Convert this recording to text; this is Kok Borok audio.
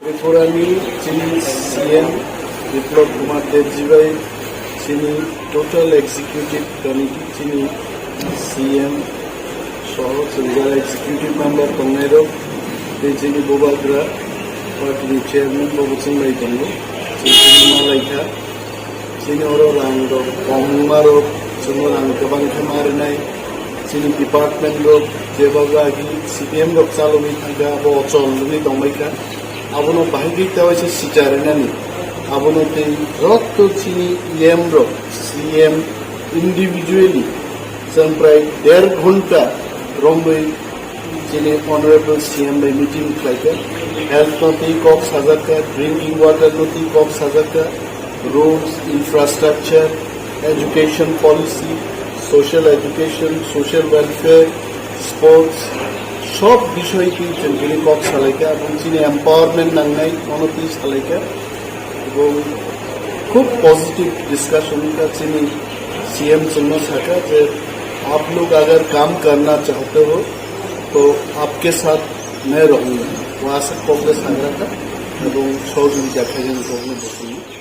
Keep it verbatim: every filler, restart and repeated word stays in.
Tripurani chini C M Biplab Kumar Debji bai chini total executive committee, chini C M soho chwng jara executive member tongnairok tei chini bubagra party ni chairman bo bwchwng bai tongo. Chini malaikha. Chini oro rang rok kom wngma rok, chwngno rang kwbang khe ma rwnai. Chini department rok jeba agi C P M rok chalogwi thangkha, abo ochol wngwi tongbaikha. Abono bahai khe ta waisa sicha rwnani. Abono tei joto chini E M rok, C M individually chwng prai der ghonta romwi chini Honorable C M bai meeting khlaikha. Health no twi kok sajakha, drinking water no twi kok sajakha, roads, infrastructure, education policy, social education, social welfare, sports, sob bisoi twi chwng tini kok salaikha, aboni chini empowerment nangnai, mono twi salaikha. Ebong khub positive discussion wngkha chini C M chwngno sakha je, "Aap log agar kaam karna chahte ho, to aapke saath main rahunga." O asa kokno sagra kha, ebong sohojogita khaijani kokno bwswngwi.